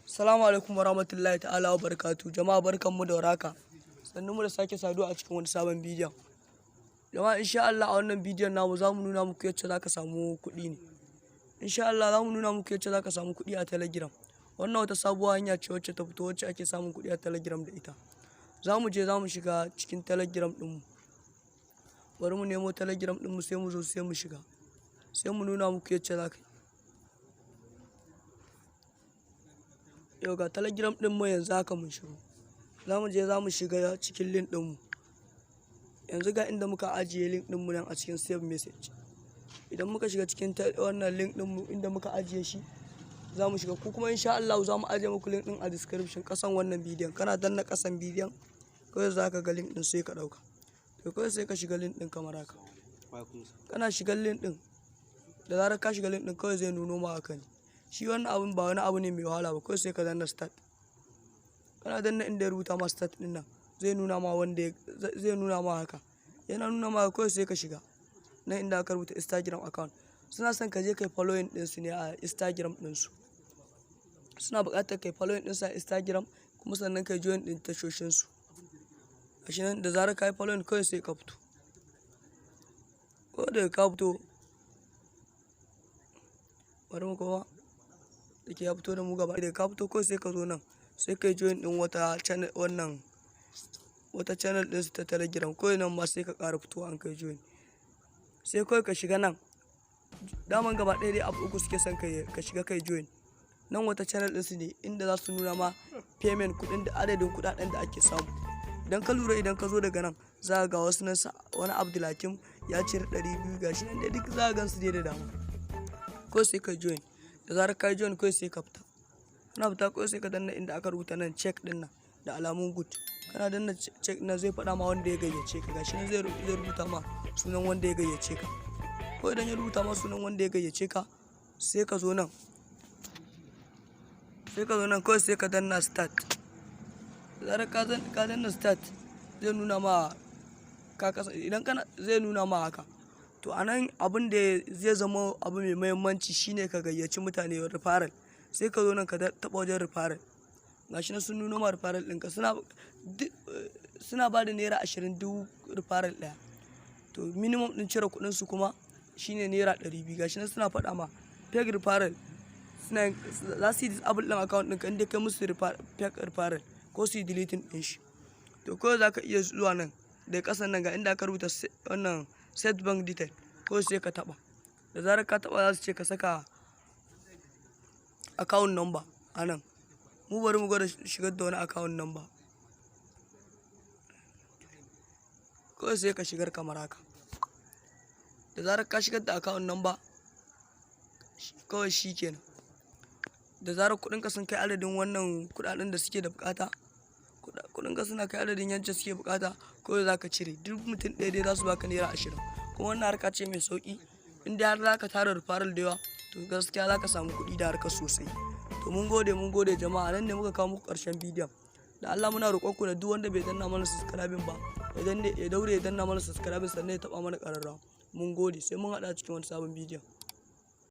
Salamu alaikum wa rahmatullahi ta'ala wa barakatu. Jama'a, barkanmu da warhaka. Sannu mu da sake saduwa a cikin wani sabon bidiyon. Jama'a, insha Allah a wannan bidiyon namu za mu nuna muku yacce za ka samu kuɗi ne. Insha Allah za mu nuna muku yacce za ka samu kuɗi a Telegram. Wannan wata sabuwar hanya ce wacce ta fito, wacce ake samun kuɗi a Telegram da ita. Za mu je za mu shiga cikin Telegram ɗinmu. Bari mu nemo Telegram ɗinmu, sai mu zo sai mu shiga. Sai mu nuna muku yacce za ka yi. Yau ga Telegram ɗinmu, yanzu haka mun shigo. Za mu je za mu shiga cikin link ɗinmu. Yanzu ga inda muka ajiye link ɗinmu nan a cikin save message. Idan muka shiga cikin wannan link ɗinmu inda muka ajiye shi, za mu shiga. Ku kuma, insha Allah za mu ajiye muku link ɗin a description ƙasan wannan bidiyon. Kana danna ƙasan bidiyon, kawai za ka ga link ɗin, sai ka ɗauka. To, kawai sai ka shiga link ɗin kamar haka. Kana shigan link ɗin, da zarar ka shiga link ɗin, kawai zai nuno ma haka ne. Shi wannan abun ba wani abu ne mai wahala ba, kawai sai ka danna start. Kana danna inda ya rubuta ma start ɗin nan, zai nuna ma wanda zai nuna ma haka. Yana nuna ma, kawai sai ka shiga. Nan inda aka rubuta Instagram account. Suna son ka je kai following ɗinsu ne a Instagram ɗinsu. Suna buƙatar kai following ɗinsu a Instagram, kuma sannan kai join ɗin tashoshinsu. Gashi nan, da zarar ka yi following, kawai sai ka fito. Ko da ka fito, bari mu koma. Da ke ya fito da mu gaba. Da ka fito, kawai sai ka zo nan, sai kai join ɗin wata channel, wannan wata channel ɗinsu ta Telegram. Kawai nan ma sai ka ƙara fitowa an kai join. Sai kawai ka shiga nan. Daman gaba ɗaya dai abu uku suke son ka shiga kai join. Nan wata channel ɗinsu ne inda za su nuna ma payment, kuɗin da adadin kuɗaɗen da ake samu. Idan ka lura, idan ka zo daga nan, za ka ga wasu nan, wani Abdulhakim ya cire 200, gashi nan dai, duk za ka gan su dai da dama. Kawai sai ka join. Da zarar ka yi join, kawai sai ka fita. Kana fita, kawai sai ka danna inda aka rubuta nan check ɗin nan da alamun good. Kana danna check nan, zai faɗa ma wanda ya gayyace ka. Gashi nan, zai rubuta ma sunan wanda ya gayyace ka. Ko idan ya rubuta ma sunan wanda ya gayyace ka, sai ka zo nan. Sai ka zo nan, kawai sai ka danna start. Da zarar ka danna start, zai nuna ma ka kasa idan kana zai nuna ma haka. To, a nan abun da zai zama abu mai muhimmanci shine ka gayyaci mutane, referral. Sai ka zo nan ka taɓa wajen referral. Gashi nan sun nuno ma referral ɗinka, suna ba da ₦20 duk referral ɗaya. To, minimum ɗin cire kuɗin su kuma shine ₦200. Gashi nan suna faɗa ma fake referral, suna za su yi disable ɗin account ɗinka in dai kai musu fake referral, ko su yi deleting ɗin shi. To, kawai za ka iya zuwa nan daga ƙasan nan, ga inda aka rubuta wannan set bank detail, kawai sai ka taɓa. Da zarar ka taɓa, za su ce ka saka account number a nan. Mu bari mu gwada shigar da wani account number. Kawai sai ka shigar kamar haka. Da zarar ka shigar da account number, kawai shi kenan. Da zarar kuɗinka sun kai adadin wannan kuɗaɗen da suke da buƙata, kuɗinka suna kai adadin yacce suke buƙata, kawai za ka cire. Duk mutum ɗaya dai za su baka ₦20. Kuma wannan harka ce mai sauƙi. In dai har za ka tara referral da yawa, to gaskiya za ka samu kuɗi da harkar sosai. To, mun gode, mun gode jama'a. Nan ne muka kawo muku ƙarshen bidiyon. Da Allah muna roƙon ku da duk wanda bai danna mana subscribing ba, ya daure ya danna mana subscribing, sannan ya taɓa mana ƙararrawa. Mun gode, sai mun haɗu a cikin wani sabon bidiyon.